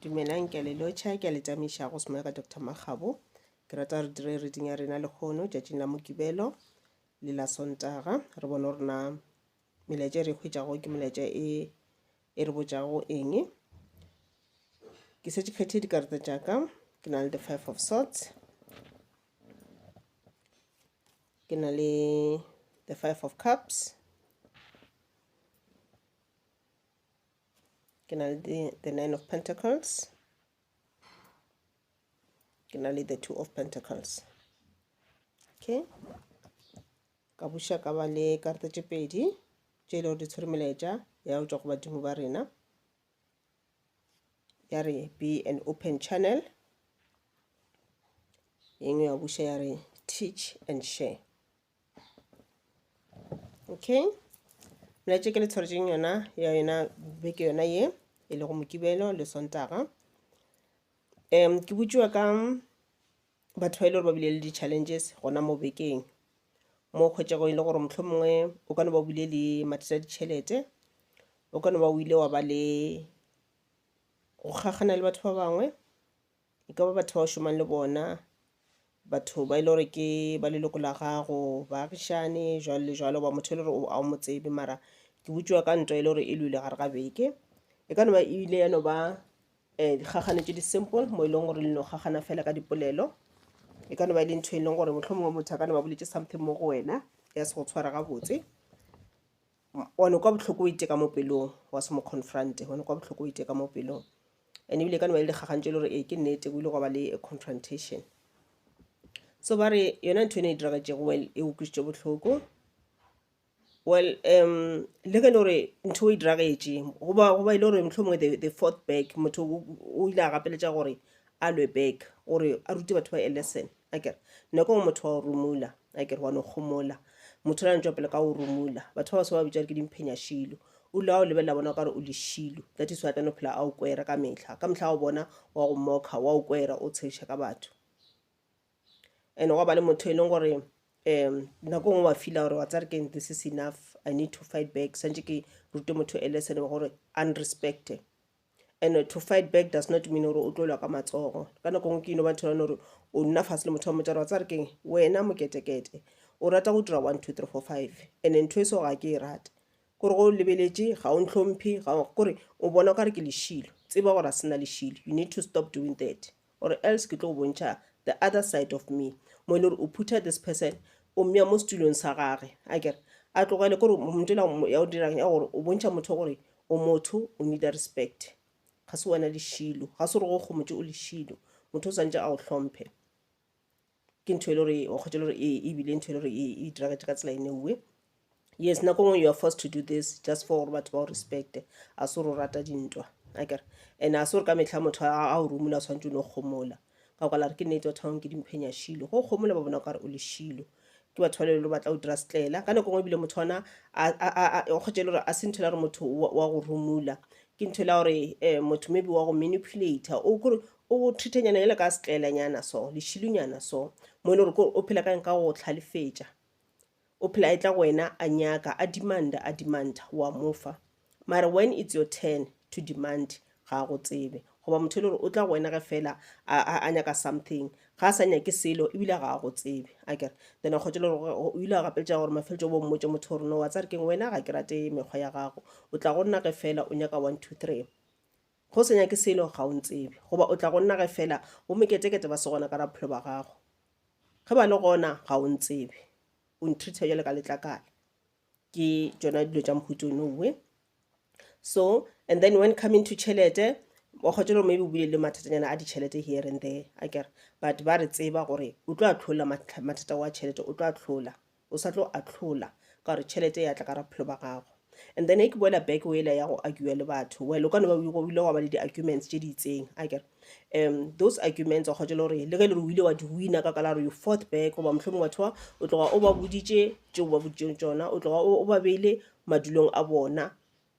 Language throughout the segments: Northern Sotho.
Dumelang, ke a le lotšha, ke a le tamiša go semoya ka Doctor Makgabo. Ke rata re dire reading ya rena lehono tšatšing la Mokibelo le la Sontaga. Re bone gore na melaetša e re e hwetšago ke melaetša e e re botšago eng. Ke šetše kgethile dikarata tša ka, ke na le the five of swords, ke na le the five of cups, ke na le the nine of pentacles, ke na le the two of pentacles. Okay, ka buša ka ba le karata tše pedi tše e le gore di tshwere melaetša ya go tšwa go badimo ba rena. Ya re be an open channel, e nngwe ya buša ya re teach and share. Okay, melaetša ke le tshwaretšeng yona ya yona beke yona ye e lego Mokibelo le Sontaga. Ke botšiwa ka batho ba e le gore ba bile le di-challenges gona mo bekeng, mo hwetšago e le gore mohlomongwe o ka no ba o bile le mathata a ditšhelete, o ka no ba o ile wa ba le go kgakgana le batho ba bangwe, e ka ba batho ba o šomang le bona, batho ba e le gore ke ba leloko la gago, baagišane jwalo le jwalo, goba motho e le gore ga o mo tsebe mara ke botšiwa ka ntwa e le gore e lwele gare ga beke. E ka no ba e ile ya no ba dikgakgano tše di simple mo e leng gore le no kgakgana fela ka dipolelo. E ka no ba e le ntho e leng gore mohlomongwe motho a ka no ba boletše something mo go wena ya se go tshwara gabotse, wa no kwa bohloko o iteka mo pelong wa se mo confronte, wa no kwa bohloko o iteka mo pelong. And ebile e ka no ba e le dikgakgano tše e le gore ee ke nnete go ile gwa ba le confrontation. So ba re yona ntho eno e diragetšego well e go kwešitše bohloko. Well le ge e le gore ntho e diragetše goba goba e le gore mohlomongwe the fourth back motho o ile a gapeletša gore a lwe back gore a rute batho ba a lesson akere. Nako e nngwe motho wa go rumula akere wa no homola, motho o la tšwa pele ka go rumula. Batho ba baso ba bitša gore ke dimphenyašilo, o dula a o lebelela a bona o ka re o lešilo that is why a tla no phela a o kwera ka mehla, ka mehla a o bona wa go mocker wa o kwera o tshegiša ka batho. And gwa ba le motho e leng gore nako nngwe wa feela gore wa tsare keng this is enough, I need to fight back, swantše ke rute motho a lesson gore a nrespecte. And to fight back does not mean gore o tlo lwa ka matsogo, ka nako nngwe ke eno ba ntho e gore o nna fase le motho wa mmotša gore wa tsare keng wena moketekete o rata go dira 1 2 3 4 5 and ntho e so ga ke e rate, kore go lebeletše ga o ntlhomphe, kore o bona o kare ke lešilo, tseba gore a se nna lešilo, you need to stop doing that or else ke tlo go bontšha the other side of me, mo e le gore o phutha this person o mmea mo setulong sa gage akere a tlogele, kore ntho ela ya go dirang ya gore o bontšha motho gore o motho o need-a respect, ga se wena lešilo, ga se gore go kgomotše o lešilo, motho o swantše a go hlomphe. Ke ntho e le gore wa kgotsa e le gore e bile ntho e le gore e diragetše ka tsela e nngwe. Yes, nako nngwe you are forced to do this just for gore batho ba o respecte, a se gore o rata dintwa akere, and a se gore ka mehla motho a o rumola o swantše o no kgomola, ka baka la gore ke nnete batho ba bangwe ke dimphenyašilo, go kgomola ba bona o kare o lešilo, ke batho ba le gore ba tla o dira setlela. Ka nako nngwe ebile motho ona o kgotsa e le gore a se ntho e la gore motho wa go rumula, ke ntho e la gore motho maybe wa go manipulate-a, o kore o go treat-anyana jalo ka setlelanyana so, lešilonyana so, mo e le gore o phela ka eng ka go hlalefetša. O phela a etla go wena a nyaka, a demanda, a demanda, wa mo fa. Mara when it's your turn to demand, ga a go tsebe. Goba motho e le gore o tla go wena ge fela a, a, a nyaka something, ga a sa nyake selo ebile ga a go tsebe, akere. Then wa kgotsa e le gore o ile a gapeletša gore mafeletšo o bo mmotše motho gore no wa tseba keng wena ga ke rate mekgwa ya gago, o tla go nna ge fela o nyaka 1 2 3. Ge o sa nyake selo ga o ntsebe, goba o tla go nna ge fela bo meketekete ba se gona ka rabophelo ba gago. Ge ba le gona ga o ntsebe, o ntreat-a bjalo ka letlakala. Ke tšona dilo tša mohuta onowe. So, and then when coming to tšhelete, wa kgotsa gore maybe o bile le mathatanyana a ditšhelete here and there, akere. But ba re tseba gore o tlo ahlola mathata wa tšhelete, o tlo ahlola. O sa tlo ahlola ka gore tšhelete ya tla ka rabophelo ba gago. And then e ke boela back go ela ya go argue le batho, well o ka no ba o ile wa ba le di-arguments tše di itseng, akere. Those arguments wa kgotsa le gore le ge e le gore o ile wa di wina ka la gore you fought back, goba mohlomongwe batho ba o tloga o ba boditše tšeo o ba boditšeng tšona, o tloga o ba beile madulong a bona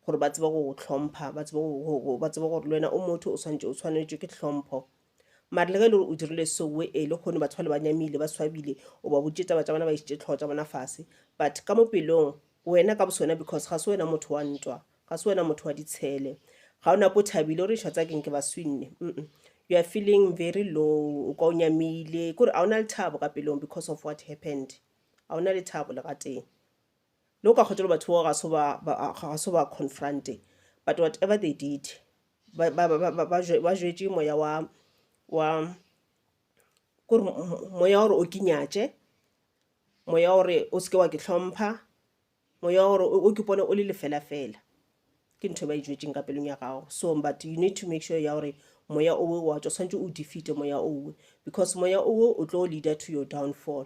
gore ba tsebe go go hlompha, ba tsebe go, ba tsebe gore le wena o motho o swantše o swanetšwe ke hlompho. Mara le ge e le gore o dirile sowe, ee lehono batho bale ba nyamile, ba swabile, o ba boditše taba tša bona, ba išitše hlogo tša bona fase, but ka mo pelong wena ka boswena because ga se wena motho wa ntwa, ga se wena motho wa ditshele, Ga o nape o thabile o re eish wa tseba keng ke ba swinne. You are feeling very low, o kwa o nyamile, kore ga o na lethabo ka pelong because of what happened. Ga o na lethabo le gatee. Le o ka kgotsa gore batho bao ga se ba ga se ba confronte but whatever they did ba ba ba ba ba jwetše moya wa wa kore moya wa gore o ke nyatše, moya wa gore o seke wa ke hlompha, moya wa gore o ke pone o le lefela fela. Ke ntho e ba e jwetšeng ka pelong ya gago. So but you need to make sure ya gore moya owe wa tšwa, o swanetše o defeat-e moya owe because moya owe o tlo leader to your downfall.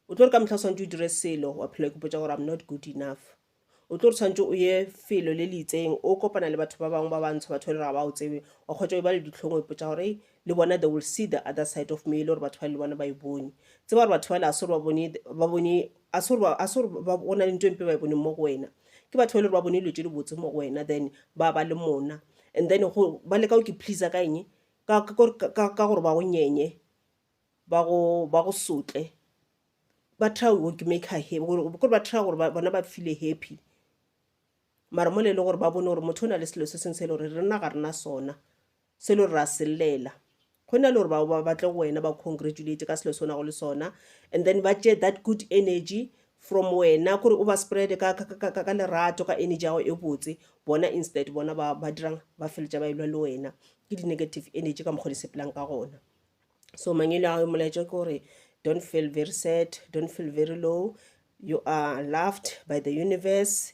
O tlo re ka mehla o swanetše o dire selo wa phela o ikgopotša gore I'm not good enough. O tlo re swanetše o ye felo le le itseng o kopana le batho ba bangwe ba bantsho batho ba e le gore ga ba o tsebe wa kgotša o ba le dihlong o ipotša gore ei le bona they will see the other side of me e le gore batho ba le bona ba e bone. Tseba gore batho bale a se gore ba bone ba bone a se gore a se gore ba go na le ntho e mpe ba e boneng mo go wena. Ke batho ba e le gore ba bone dilo tše dibotse mo go wena then ba ba le mona and then go ba leka go ke pleaser ka eng ka ka gore ba go nyenye. Ba go ba go sotle ba try go ke make her happy gore ba try gore bona ba feel happy mara mola e le gore ba bone gore motho o na le selo se sengwe se e le gore rena ga rena sona se e le gore ra se llela go na le gore ba ba tle go wena ba congratulate ka selo se o nago le sona and then ba tšee that good energy from wena kore o ba spread ka ka ka ka lerato ka energy ya gago e botse bona instead bona ba ba dirang ba feletša ba elwa le wena ke di-negative energy ka mokgwa di sepelang ka gona. So mangwele a molaetša ke gore don't feel very sad, don't feel very low. You are loved by the universe.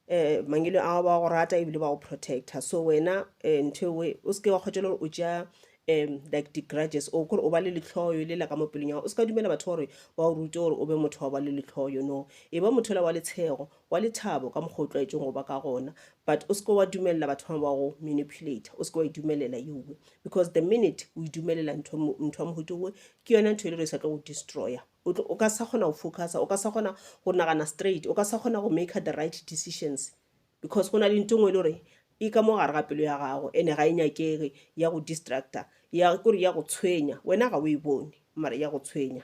Eh, mangwele a ba go rata ebile ba go protector. So wena eh, ntho ewe o seke wa kgotsa gore o tšea um like di-grudges o kore o ba le letlhoyo lela ka mo pelong ya gago o se ka dumela batho gore ba o rute gore o be motho wa ba le letlhoyo no e ba motho ola wa letshego wa lethabo ka mokgwa o tlwaetšeng go ba ka gona but o seke wa dumelela batho ba ba go manipulate o seke wa e dumelela ewe because the minute o e dumelela ntho ntho ya mohuta owe ke yona ntho e le gore e sa tlo go destroyer o ka sa kgona go focusa o ka sa kgona go nagana straight o ka sa kgona go make the right decisions because go na le ntho e nngwe e le gore e ka mo gare ga pelo ya gago ene ga e nyakege ya go distracta ya kore ya go tshwenya wena ga o e bone mara ya go tshwenya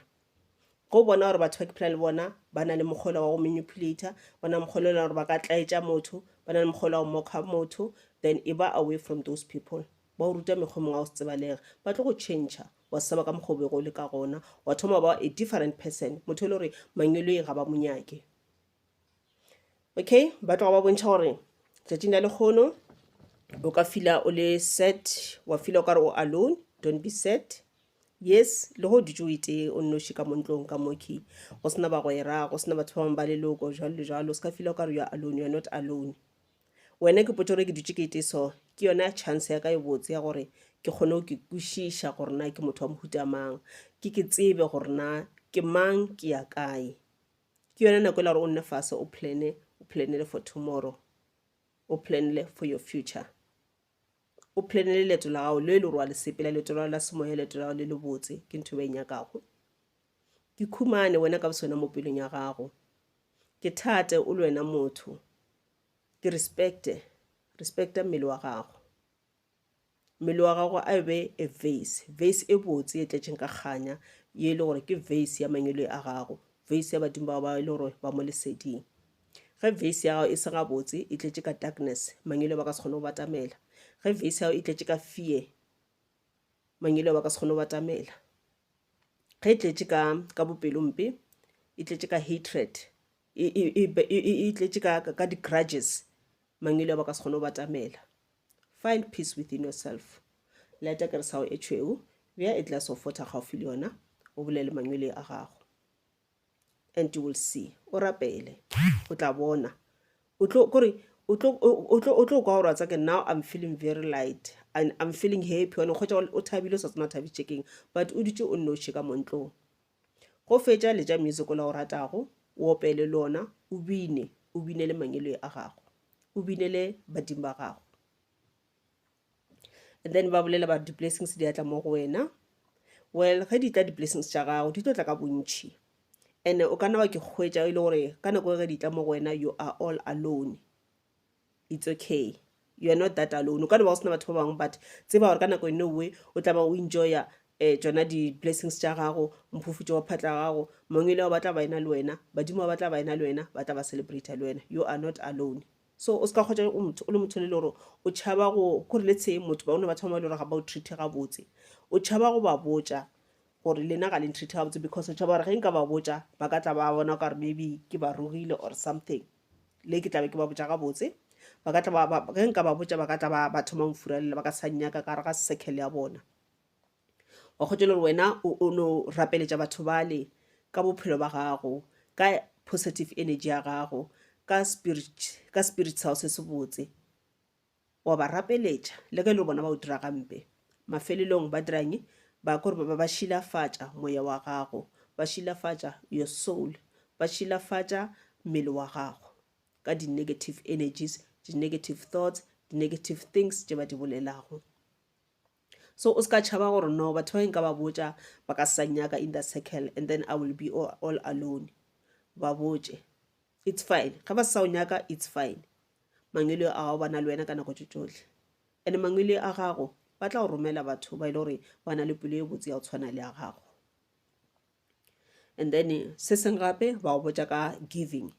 Ge o bona gore batho ba ke phela le bona ba na le mokgwa wa go manipulator, ba na le mokgwa wa gore ba ka tlaetša motho, ba na le mokgwa wa go mocker motho, then e ba away from those people. Ba go ruta mekgwa e mengwe ya go se tsebalege. Ba tlo go tšhentšha wa se sa ba ka mokgwa o bego o le ka gona, wa thoma wa ba a different person, motho e le gore mangeloi ga ba mo nyake. Okay, ba tloga ba bontšha gore tšatšing la lekgono o ka feel-a o le sad, wa feel-a o ka re o alone, don't be sad. Yes, le ge o dutše o itee o nnoši ka mo ntlong ka mokhwi, go sena bagwera, go sena batho ba bangwe ba leloko, jwalo le jwalo, o se ka feel-a o ka re you are alone, you are not alone. Wena ke potše gore ke dutše ke itee so, ke yona chance ya ka e botse ya gore ke kgone go ke kwešiša gore na ke motho wa mohuta mang, ke ke tsebe gore na ke mang, ke ya kae. Ke yona nako e la gore o nne fase o plane, o planele for tomorrow, o planele for your future. O planele leeto la gago le e le gore wa le sepela, leeto la gago la semoya, leeto la gago le lebotse, ke ntho e ba e nyakago. Ke khumane wena ka bosona mo pelong ya gago. Ke thate o le wena motho. Ke respecte, respecta mmele wa gago. Mmele wa gago a e be a vase, vase e botse e tletšeng ka kganya, ye e le gore ke vase ya mangwele a gago, vase ya badimo bao ba e le gore ba mo leseding. Ge vase ya gago e se gabotse, e tletše ka darkness, mangwele ba ka se kgone go batamela. Ge vase ya gago e tletše ka fear, mangwele ba ka se kgone go batamela. Ge e tletše ka, ka bopelompe, e tletše ka hatred, e, e, e, e, e tletše ka, ka di-grudges, mangwele ba ka se kgone go batamela. Find peace within yourself. Laeta kerese ya gago e tšhweu, bea a glass of water gaufi le yona, o bolele mangwele a gago. And you will see. O rapele. O tla bona. O tlo kore o tlo o tlo o tlo kwa gore wa tseba ke now I'm feeling very light and I'm feeling happy. Wa no kgotsa o thabile o sa tsena thabitše keng but o dutše o nnoši ka mo ntlong. Go fetša letša music o la o ratago, o opele le ona, o bine, o binele mangwele a gago. O binele badimo ba gago. And then ba bolela ba re di-blessings di a tla mo go wena. Well, ge di tla di-blessings tša gago, di tlo tla ka bontši. And o ka nna wa ke hwetša e le gore ka nako e ge di tla mo go wena, you are all alone. It's okay. You are not that alone. O ka no ba go sena batho ba bangwe but tseba gore ka nako e nngwe o tla ba o enjoya um tšona di-blessings tša gago, mphufutšo wa phatla ya gago, mangwele ao ba tla ba ena le wena, badimo ba tla ba ena le wena, ba tla ba celebrate le wena. You are not alone. So o se ka kgotsa o motho o le motho le le gore o tšhaba go kore let's say motho ba one batho ba le gore ga ba o treat gabotse. O tšhaba go ba botša gore lena ga le ntreat gabotse because o tšhaba gore ge nka ba botša ba ka tla ba bona ka gore maybe ke ba rogile or something. Le ke tla be ke ba botša gabotse. Ba ka tla ba ge nka ba botša ba ka tla ba ba thoma go mfuralela ba ka sa nnyaka ka gare ga circle ya bona. Wa kgotsa le gore wena o no rapeletša batho bale ka bophelo ba gago, ka positive energy ya gago, ka spirit, ka spirit sa gago se se botse. Wa ba rapeletša le ge e le gore bona ba o dira gampe. Mafelelong ba dira eng? Ba kore ba ba šilafatša moya wa gago, ba šilafatša your soul, ba šilafatša mmele wa gago ka di-negative energies, di-negative thoughts, di-negative things tše ba di bolelago. So o se ka tšhaba gore no batho ba nka ba botša ba ka sa nyaka in the circle and then I will be all, all alone. Ba botše. It's fine. Ge ba sa o nyaka it's fine. Mangwele a gago ba na le wena ka nako tše tšohle. And mangwele a gago ba tla go romela batho ba ile e gore ba na le pelo e botse ya go tshwana le ya gago. And then se seng gape ba go botša ka giving.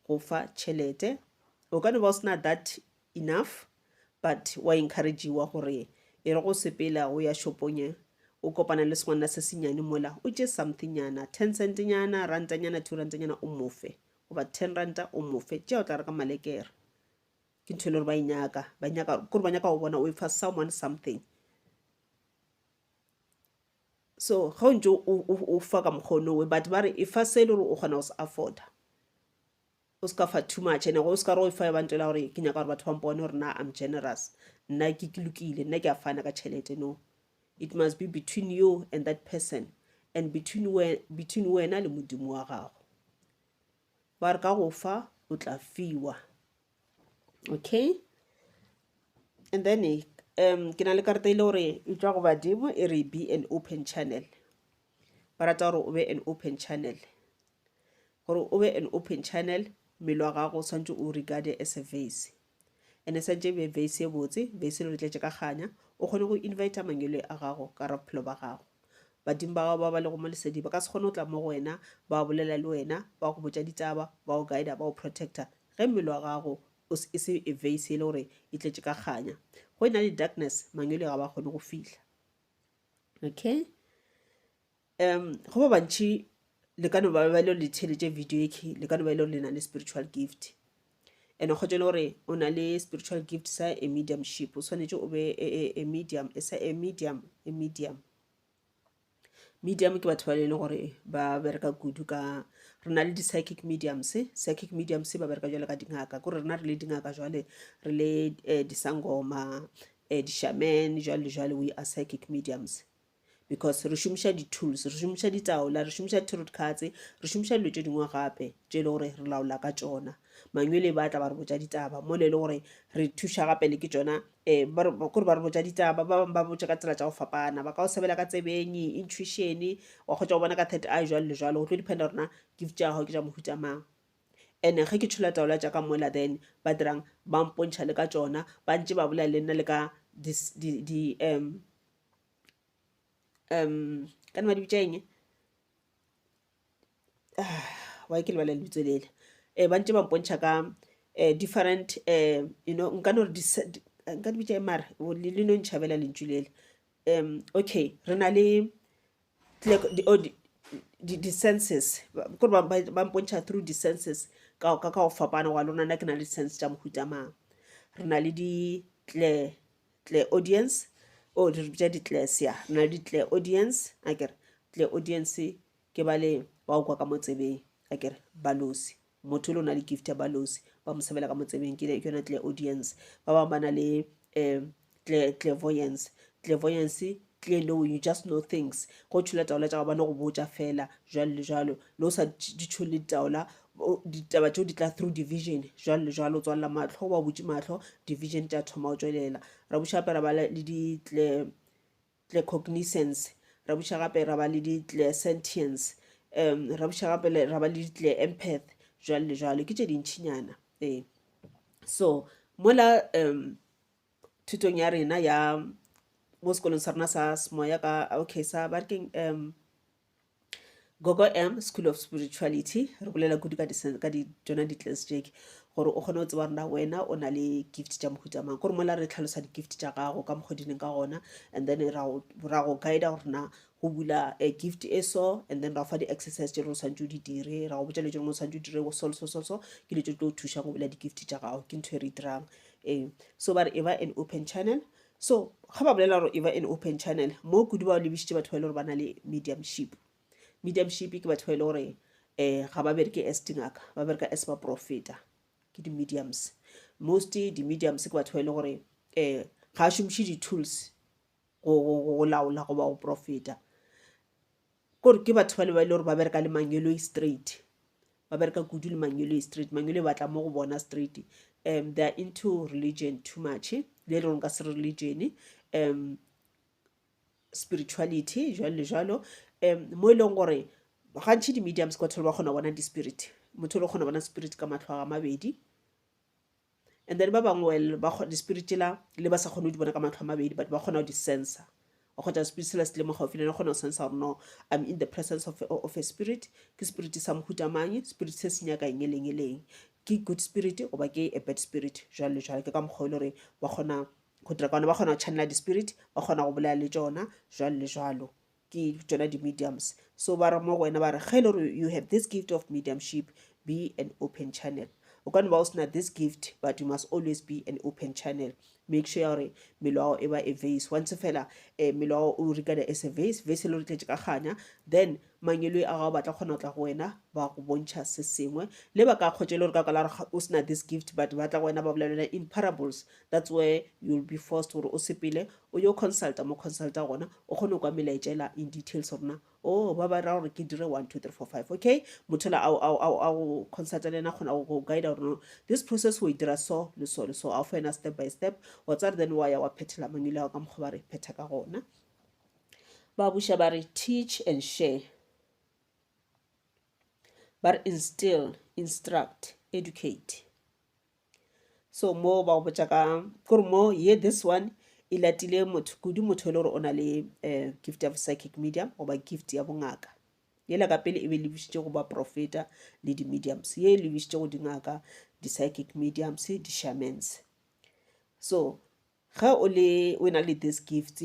Go fa tšhelete. O ka no ba o sena that enough but wa encouragewa gore e re go sepela o ya shopong e o kopana le sengwana se senyane mola o tše something nyana 10 cent nyana ranta nyana 2 ranta nyana o mofe goba 10 ranta o mofe tšea o tla reka malekere ke ntho e le gore ba e nyaka ba nyaka kore ba nyaka go bona o e fa someone something so ge o ntse o fa ka mokgwa onowe but ba re e fa se e le gore o kgona go se afforda o se ka fa too much ene o se ka re o e fa ba ntwela gore ke nyaka gore batho ba mpone gore na I'm generous nna ke ke lokile nna ke a fana ka tšhelete no it must be between you and that person and between we, between wena le modimo wa gago ba re ka go fa o tla fiwa okay and then um ke na le karata e le gore e tšwa go badimo e re be an open channel ba rata gore o be an open channel gore o be an open channel mmele wa gago o tshwanetse o regard as a vase and e santse e be vase e botse vase e le tletše ka kganya o kgone go invita mangwele a gago ka ra bophelo ba gago badimo ba gago ba ba lego mo leseding ba ka se kgone go tla mo go wena ba bolela le wena ba go botša ditaba ba go guida ba go protecta ge mmele wa gago e se e vase e le gore e tletše ka kganya go e na le darkness mangwele ga ba kgone go fihla okay um go ba bantši le ka no ba ba le le theeletše video e le ka no ba e le gore le na le spiritual gift and kgotsa e le gore o na le spiritual gift sa a mediumship o swanetše o be a medium sa a medium a medium medium ke batho ba e leng gore ba bereka kudu ka re na le di-psychic mediums psychic mediums ba bereka jwale ka dingaka kore rena re le dingaka jwale re le um disangoma um di-shaman jwale le jwale we are psychic mediums because re šomiša di-tools re šomiša ditaola re šomiša tarot cards re šomiša dilo tše dingwe gape tše e le gore re laola ka tšona mangwele ba tla ba re botša ditaba mo le e le gore re thuša gape le ke tšona um kore ba re botša ditaba ba bangwe ba botša ka tsela tša go fapana ba ka o sebela ka tsebeng intuition wa kgotsa go bona ka third eye jwalo le jwalo go tlo dependa gore na gift tša gago ke tša mohuta mang and ge ke tšhola taola tša ka mola then ba dirang ba mpontšha le ka tšona ba ntše ba bolela le nna le ka di, di, um um ka ne ba di bitša eng wa ke lebala lebitso lele um ba ntše ba mpontšha ka um different um you know nka no re nka di bitša eng mara le no ntšhabela lentšu lele um okay re na le di-senses kore ba mpontšha through di-senses ka go fapana gwa lona nna ke na le di-sense tša mohuta mang re na le di-clear clairaudience oh re bitša di-clairs ya re na le di-clairaudience akere clairaudience ke bale ba o kwa ka mo tsebeng akere balosi motho le o na le gift ya balosi ba mo sebela ka mo tsebeng ke yona clairaudience ba bangwe ba na le um clairvoyance clairvoyance clear knowing you just know things go tšhola taola tša gago ba no go botša fela jwalo le jwalo le o sa di tšhole ditaola ditaba tšeo di tla through division jwalo le jwalo o tswalela mahlo wa butše mahlo division tša thoma go tšwelela ra buša gape ra ba le di-claircognizance ra buša gape ra ba le di-clairsentience um ra buša gape ra ba le di-clairempath jwalo le jwalo ke tše dintšhinyana ee so mola um thutong ya rena ya mo sekolong sa rena sa semoya ka okay sa ba re keng um Gogo M School of Spirituality re bolela kudu ka di ka di tšona di-class tše. Gore o kgone go tseba gore na wena o na le gift tša mohuta mang. Kore mola re hlalosa di-gift tša gago ka mokgo di leng ka gona and then ra go ra go guide-a gore na go bula a gift e so and then ra go fa di-exercise tše o swanetše o di dire, ra go botša dilo tše dingwe o swanetše o di dire so le so so so, ke dilo tše di tlo go thušang go bula di-gift tša gago. Ke ntho e re e dirang. Ee, so ba re e ba an open channel. So ga ba bolela gore e ba an open channel, mo kudu ba lebišitše batho ba e le gore ba na le mediumship. Mediumship ke batho ba e le gore um ga ba bereke as dingaka, ba bereka as baprofeta, ke di-mediums. Most di-mediums ke batho ba e le gore um ga a šomiše di-tools go laola goba go profeta. Kore ke batho bale ba e le gore ba bereka le mangeloi straight, ba bereka kudu le mangeloi straight, mangeloi ba tla mo go bona straight. They are into religion too much, le e le gore nka se re religion, spirituality jwalo le jwalo. Mo e leng gore gantši di-mediums ke batho ba kgona go bona di-spirit, motho o le kgona go bona spirit ka mahlo a mabedi. And then ba bangwe well ba di-spirit tšela le ba sa kgone go di bona ka mahlo a mabedi but ba kgona go di sensa. Wa kgotsa spirit sela se tle mo gaufi le yena, o kgona go sensa gore no I'm in the presence of a spirit. Ke spirit sa mohuta mang, spirit se se nyaka eng le eng le eng, ke good spirit goba ke a bad spirit jwalo le jwalo. Ke ka mokgwa o e le gore ba kgona go dira ka ona, ba kgona go channela di-spirit, ba kgona go bolela le tšona jwalo le jwalo. Ke tšona di-mediums. So ba re mo go wena ba re ge e le gore you have this gift of mediumship, be an open channel. O ka no ba o sena this gift but you must always be an open channel. Make sure ya gore mmele wa gago e ba a vase. Once fela mmele wa gago o regarded as a vase, vase e le gore tletše ka kganya, then mangeloi a gago ba tla kgona go tla go wena ba go bontšha se sengwe. Le ba ka kgotša e le gore ka baka la gore o sena this gift but ba tla go wena ba bolela le wena in parables, that's where you'll be forced gore o sepele o yo consulta mo consulta gona, o kgone go kwa melaetša ela in details gore na oh ba ba ra gore ke dire 1 2 3 4 5. Okay, motho la a go consulta le yena kgona go go guide gore no this process o e dira so le so le so, a o fa yena step by step, wa tsaya then wa ya wa phethela mangwele ao ka mokgwa ba re phetha ka gona. Ba buša ba re teach and share, ba re instill, instruct, educate. So mo ba go botša ka kore mo ye this one e latile motho kudu, motho e le gore o na le gift ya psychic medium goba gift ya bongaka. Yela ka pele e be lebišitše go baprofeta le di-mediums, ye e lebišitše go dingaka, di-psychic mediums, di-shamans. So ge o le o na le this gift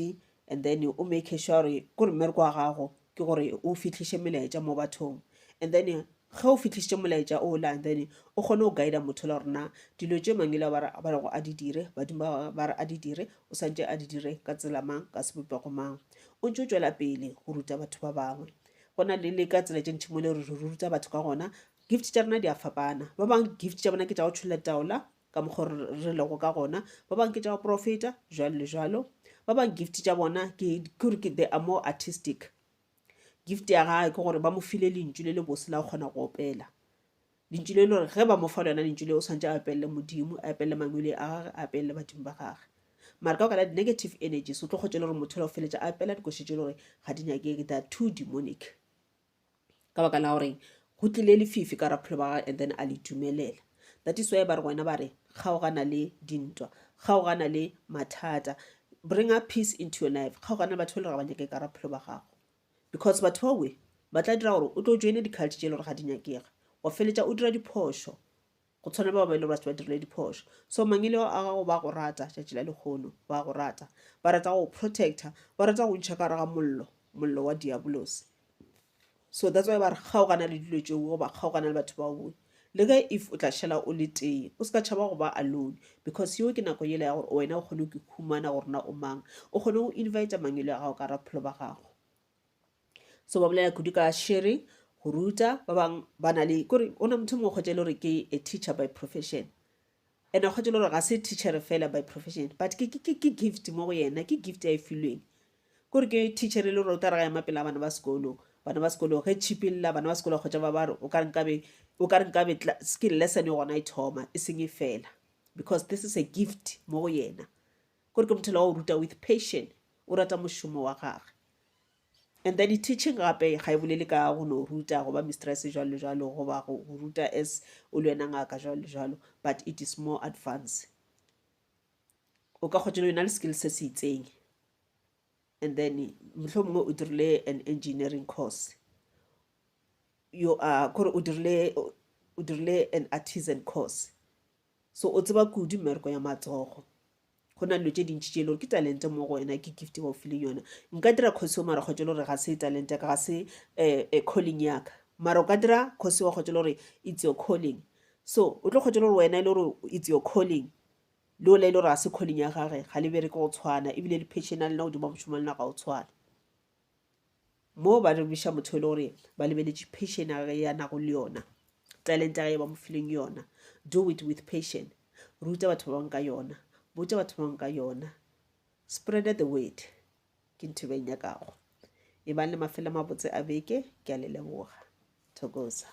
and then o make sure gore kore mmereko wa gago ke gore o fihliše melaetša mo bathong, and then ge o fihlišitše molaetša o la, and then o kgone go guide motho la gore na dilo tše mangwele ba rego a di dire, badimo ba re a di dire, o santše a di dire ka tsela mang, ka sebopego mang. O ntše o tšwela pele go ruta batho ba bangwe. Go na le le ka tsela tše ntši mo le gore re ruta batho ka gona. Gift tša rena di a fapana. Ba bangwe gift tša bona ke tša go tšholla taola ka mokgwa re lego ka gona, ba bangwe ke tša go profeta jwalo le jwalo, ba bangwe gift tša bona ke gore ke they are more artistic. Gift ya gagwe ke gore ba mo file lentšu le le bose la go kgona go opela, lentšu le le gore ge ba mo fa lona lentšu le o swanetše a opelele Modimo, a opelele mangwele a gagwe, a opelele badimo ba gagwe. Mara ka baka la di-negative energies o tlo kgotša le gore motho o feletša a opela dikoši tše le gore ga di nyakege, they are too demonic, ka baka la gore go tlile lefifi ka raphelo ba gagwe and then a le dumelela. That is why ba re wena ba re kgaogana le dintwa, kgaogana le mathata, bring up peace into your life, kgaogana le batho ba le gore ga ba nyake ka raphelo ba gago, because batho bawe ba tla dira gore o tlo joine di-cult tše le gore ga di nyakega, wa feletša o dira diphošo go tshwana le bao ba e le gore ba ba dirile diphošo. So mangwele a gago ba go rata tšatši la lehono, ba go rata, ba rata go protecta, ba rata go ntšha ka gare ga mollo, mollo wa diabolosi. So that's why ba re kgaogana le dilo tšeo goba kgaogana le batho bao. Le ge if o tla šala o le tee, o se ka tšhaba go ba alone, because yeo ke nako yela ya gore wena o kgone go ikhumana gore na o mang, o kgone go invita mangwele a gago ka gare ga bophelo ba gago. So ba bolela kudu ka sharing, go ruta ba bangwe ba na le kore o na motho mongwe kgotsa e le gore ke a teacher by profession, and kgotsa e le gore ga se teacher fela by profession but ke ke ke gift mo go yena, ke gift ya e filweng. Kore ke teacher e le gore o tla re ga ema pele bana ba sekolo, bana ba sekolo ge tšhipilla bana ba sekolo kgotsa ba ba re o ka re nkabe o ka re nkabe skill lesson gona e thoma e seng e fela, because this is a gift mo go yena. Kore ke motho la go ruta with passion, o rata mošomo wa gagwe. And then teaching gape ga e bolele ka go no ruta goba mistress jwalo le jwalo goba go ruta as o le wena ngaka jwalo le jwalo, but it is more advanced. O ka kgotsa le wena le skill se se itseng, and then mohlomongwe o dirile an engineering course, you are kore o dirile an artisan course. So o tseba kudu mmereko ya matsogo. Go na le dilo tše dintši tše e le gore ke talente mo go wena, ke gift ba o fileng yona. Nka dira course yeo mara kgotsa e le gore ga se talente ya ka, ga se calling ya ka. Mara o ka dira course wa kgotsa e le gore it's your calling. So o tlo kgotsa e le gore wena e le gore it's your calling, le ola e le gore ga se calling ya gage, ga le bereke go tshwana, ebile le passion ya lena godimo ga mošomo wa lena ga o tshwane. Mo ba re biša motho e le gore ba lebeletše passion ya gage ya nago le yona, talente ya gage ba mo fileng yona. Do it with passion. Ruta batho ba bangwe ka yona, botša batho ba bangwe ka yona. Spread the word. Ke ntho e ba e nyakago. Ebang le mafelo a mabotse a beke. Ke a le leboga. Thokoza.